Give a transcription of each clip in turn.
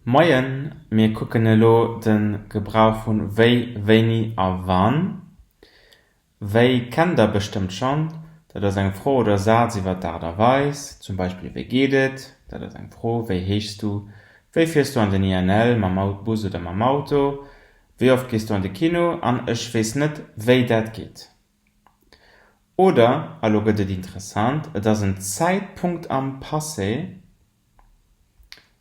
Moien, mir kucken elo de Gebrauch vun wéi, wéini a wann. Wéi kennt der bestëmmt schonn, dat ass eng Fro oder Saz iwwer d'Aart a Weis, zum Beispill Wéi geet et? Dat ass eng Fro. Wéi heeschs du? Wéi fiers du an den INL, mam Bus oder mam Auto? Wéi oft gees du an de Kino? An Ech weess net, wéi dat geet. Oder, a lo gëtt et interessant, et ass en Zäitpunkt am Passé,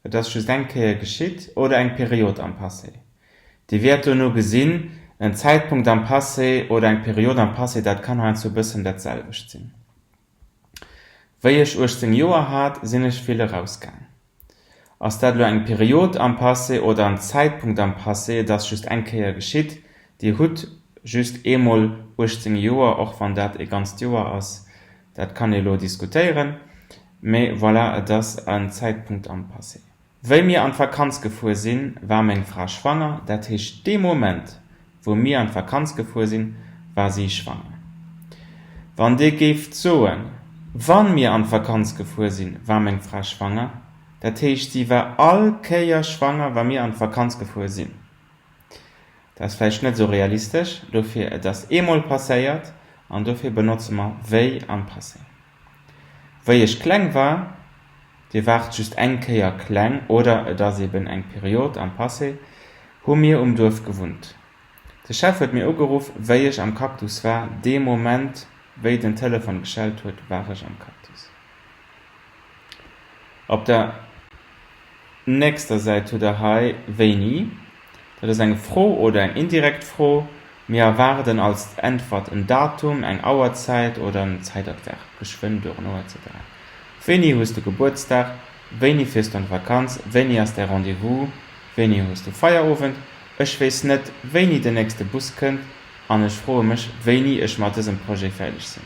Et ass just eng Kéier geschitt oder eng Period am Passé. Dir wäert dono gesinn, en Zäitpunkt am Passé oder eng Period am Passé, dat kann heiansdo e bëssen dat selwecht sinn. Wéi ech 18 Joer hat, sinn ech vill erausgaang. Ass dat elo eng Period am Passé oder en Zäitpunkt am Passé? Et ass just eng Kéier geschitt. Dir hutt just eemol 18 Joer, och wann dat e ganzt Joer ass. Dat kann ee lo diskutéieren, mee voilà, et ass en Zäitpunkt am Passé. Wéi mir an d'Vakanz gefuer sinn, war meng Fra schwanger, dat heescht dee Moment, wou mir an d'Vakanz gefuer sinn, war si schwanger. Wann Dir géift soen, Wann mir an d'Vakanz gefuer sinn, war meng Fra schwanger, dat heescht si war all Kéier schwanger, wa mir an d'Vakanz gefuer sinn. Dat ass vläicht net esou realistesch, dofir et ass eemol passéiert an dofir benotze mer wéi am Passé. Wéi ech kleng war, Dir waart just eng Kéier kleng oder et ass eben eng Period am Passé, hu mir um Duerf gewunnt. De Chef huet mir ugeruff, wéi ech am Cactus war, dee Moment wéi den Telefon geschellt huet, war ech am Cactus. Op der nächster Säit hutt der hei Wéini? Dat ass eng Fro oder eng indirekt Fro. Mir erwaarden als Äntwert en Datum, eng Auerzäit oder en Zäitadverb, geschwënn, duerno, etc. Wéini hues du Gebuertsdag? Wéini fiers du an d'Vakanz? Wéini ass däi Rendez-vous? Wéini hues du Feierowend? Ech weess net, wéini den nächste Bus kënnt an ech froe mech, wéini ech mat dësem Projet fäerdeg sinn.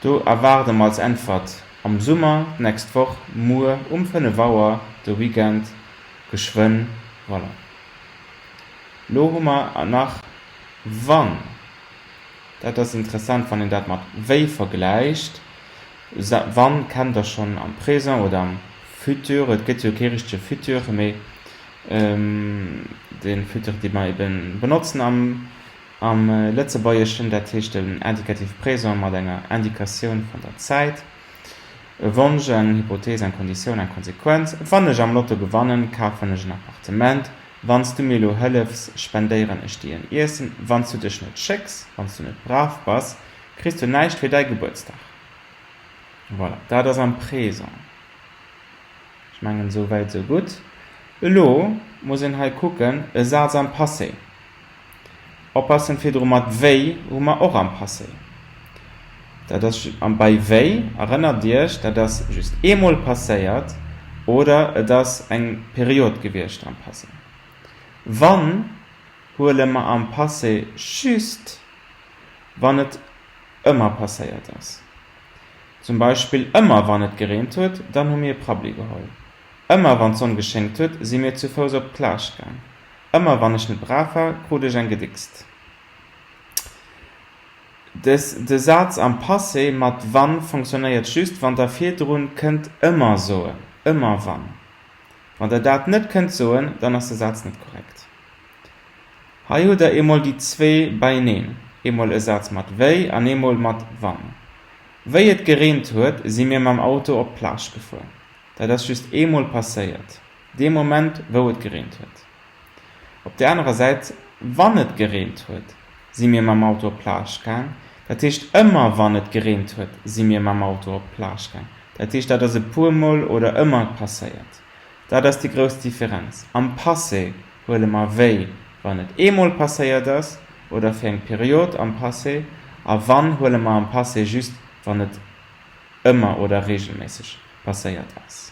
Do erwaarde mer als Äntwert am Summer, d'nächst Woch, muer um 5 Auer, de Weekend, geschwënn, voilà. Lo hu mer nach wann. Dat ass interessant, wann een dat mat wéi vergläicht. Wann kennt der schonn am Présent oder am Futur. Et gëtt jo kee richtege Futur, mee de Futur, dee mer ebe benotzen am Am Lëtzebuergeschen, dat heescht den Indicatif présent mat enger Indikatioun vun der Zäit, e Wonsch, eng Hypothees, eng Konditioun, eng Konsequenz, Wann ech am Lotto gewannen, kafen ech en Appartement. Wann s du mir elo hëllefs, spendéieren ech dir en Iessen. Wann s du dech net schécks, wann s du net brav bass, kriss du näischt fir däi Gebuertsdag. Voilà, dat ass am Présent. Ech mengen, esou wäit, esou gutt. Elo muss een hei kucken, e Saz am Passé. Oppassen, virdru mat wéi hu mer och am Passé. Dat ass bei wéi, erënnert Iech, dat ass just eemol passéiert oder et ass eng Period gewiescht am Passé. Wann huele mer am Passé just, wann et ëmmer passéiert ass. Zum Beispill ëmmer wann et gereent huet, dann hu mir e Prabbli geholl. Ëmmer wann d'Sonn geschéngt huet, si mir zu Fouss op d'Plage gaang. Ëmmer wann ech net brav war, krut ech eng gedickst. Des De Saz am Passé mat wann fonctionnéiert just, wann der virdrun kënnt ëmmer soen, ëmmer wann. Wann der dat net kënnt soen, dann ass de Saz net korrekt. Hei hutt der eemol déi zwee beieneen, eemol e Saz mat wéi an eemol mat wann. Wéi et gereent huet, si mir mam Auto op d'Plage gefuer. Dat ass just eemol passéiert. Dee Moment, wou et gereent huet. Op där anerer Säit, wann et gereent huet, si mir mam Auto op d'Plage gaang. Dat heescht, ëmmer wann et gereent huet, si mir mam Auto op d'Plage gaang. Dat heescht, dat ass e puermol oder ëmmer passéiert. Dat ass déi grouss Differenz. Am Passé huele mer wéi wann et eemol passéiert ass oder fir eng Period am Passé a wann huele mer am Passé just, wann et ëmmer oder reegelméisseg passéiert ass.